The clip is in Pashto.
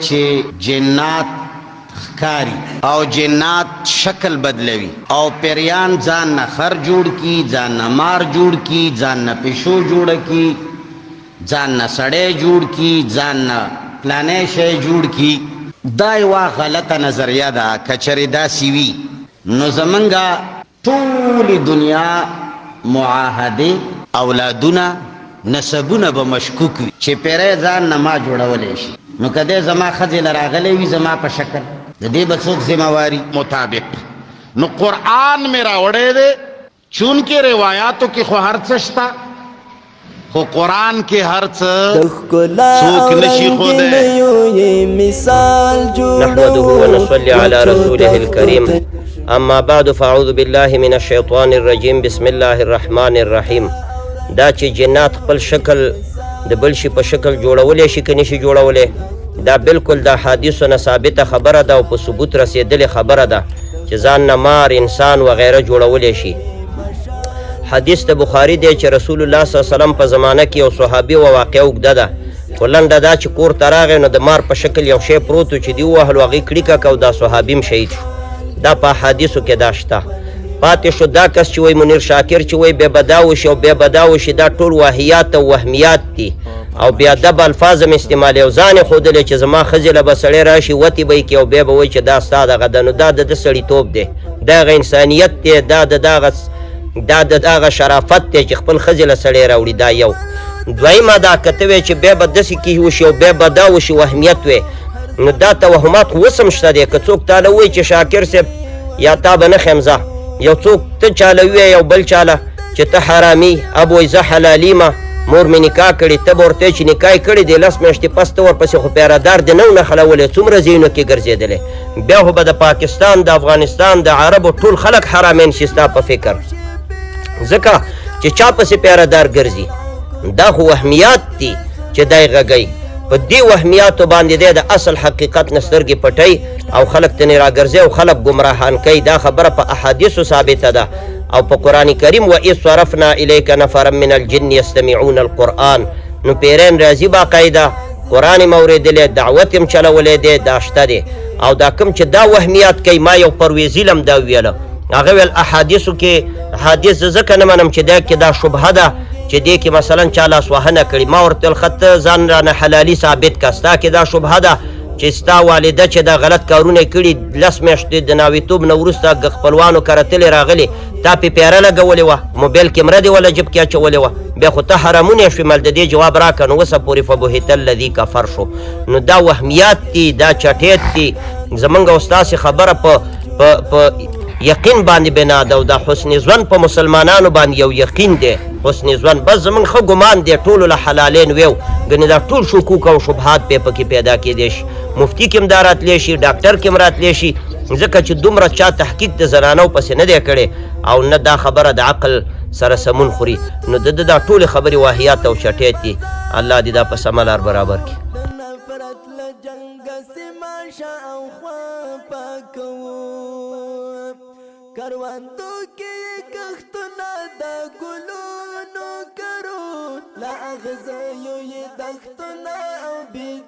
چې جنات ښکاري او جنات شکل بدلوي او پریان ځان نه خر جوړ کی، ځان نه مار جوړ کی، ځان نه پښو جوړ کی، ځان نه سړی جوړ کی، ځان نه پلانې شی جوړ کی، دا یوه غلطه نظریه ده. که چېرې داسې وي نو زمونږه ټولې دنیا معاهدې، اولادونه، نسبونه به مشکوک وي چې پیری ځان نه ما جوړولی شي، نو که دی زما ښځې له راغلی وي زما په شکل، د دې به څوک ذمه واري؟ مطابق نو قرآن مې راوړی دی، چونکې روایاتو کې خو هر څه شته، خو قرآن کې هر څه څوک نشي ښودی. نحمده ونصلي على رسوله الكريم، اما بعد، فاعوذ بالله من الشیطان الرجیم، بسم الله الرحمن الرحیم. دا چې جنات خپل شکل د بل شي په شکل جوړولی شي که نشي جوړولی، دا بالکل د احادیثو نه ثابته خبره ده او په ثبوت رسېدلې خبره ده چې ځان نه مار، انسان وغیره جوړولی شي. حدیث د بخاري دی چې رسول الله صلی الله علیه وسلم په زمانه کې یو صحابي و، واقعه اوږده ده خو لنډه دا چې کور ته راغی نو د مار په شکل یو شی پروت و چې دی ووهلو، هغې کړیکه که او دا صحابي هم شهید شو. دا په احادیثو کې دا شته. پاتې شو دا کس چې وایي، منیر شاکر چې وایي بیا به دا وشي او بیا به دا وشي، دا ټول واهیات او وهمیات دي او بې ادبه الفاظ هم استعمالوي او ځان یې ښودلی چې زما ښځې له به سړی راشي، وتې به یې کړي او بیا به وایي چې دا ستا دغه ده. نو دا د ده سړیتوب دی، دا هغه انسانیت دی، دا د دغه شرافت دی چې خپل ښځې له سړی راوړي؟ دا یو. دویمه دا که ته وایې چې بیا به داسې کې وشي او بیا به دا وشي، وهمیت وې، نو دا توهمات خو اوس هم شته دی. که څوک تاله ووایي چې شاکر صاحب یا تا به نه ښیم ځه، یو څوک ته چاله ووایې یو بل چاله چې ته حرامي، اب وایي زه حلالي ما، مور مې نکاح کړې، ته به ورته چې نکاح یې کړې دی، 10 میاشتې پس ته ورپسې خو پیرادار دې نه و نښلولی، څومره ځایونو کې ګرځېدلی، بیا خو به د پاکستان، د افغانستان، د عربو ټول خلک حرامین شي ستا په فکر، ځکه چې چا پسې پیرادار ګرځي. دا خو وهمیات دي چې دی غږی په دې وهمیاتو باندې دی د اصل حقیقت نه سترګې پټوي او خلک تنې راګرځي او خلک ګمراهان کوي. دا خبره په احادیثو ثابته ده او په قرآن کریم، وإذ صرفنا إليك نفرا من الجن يستمعون القرآن. نو پیران راځي، باقاعده قرآن یې اورېدلی، دعوت یې چلولی دی، دا شته دی. او دا کوم چې دا وهمیات کوي، ما یو پرویزي لم دا ویله، هغه ویل احادیثو کې حدیث زه ځکه نه منم چې دا کې دا شبهه ده چې دې کې مثلا چا لاسوهنه کړې. ما ورته ویل ښه ته ځان رانه حلالي ثابت که، ستا کې دا شبهه ده چې ستا والده چې دا غلط کارونه کړي، 10 میاشتې د ناویتوب نه وروسته خپلوانو کره تلې راغلې، تا پې پیره لګولې وه، موبایل کیمره دې وله جیب کې اچولې وه، بیا خو ته حرامونی شوې، مال د دې جواب راکړه. نو اوسه پورې فبهت الذي کفر شو. نو دا وهمیات دي، دا چټیت دي. زمونږ او ستاسې خبره په یقین باندې بنا ده او دا حسن ظن په مسلمانانو باندې یو یقین دی. حسن ظن بس زمونږ ښه ګمان دی، ټولو له حلالین ویو، ګنې دا ټول شکوک او شبهات پې پکې پیدا کېدی شي. مفتي کې هم دا راتلی شي، ډاکټر کې هم راتلی شي، ځکه چې دومره چا تحقیق د زنانو پسې نه دی کړی او نه دا خبره د عقل سره سمون خوري. نو د ده دا ټولې خبرې واهیات او چټیت دي. الله دې دا په سمه لار برابر کړي. د نفرت له جنګه سیمه شا او خوا پاکوو، کروندو کې کښتونه د ګلونو کرو، له اغزیو یې دښتونه او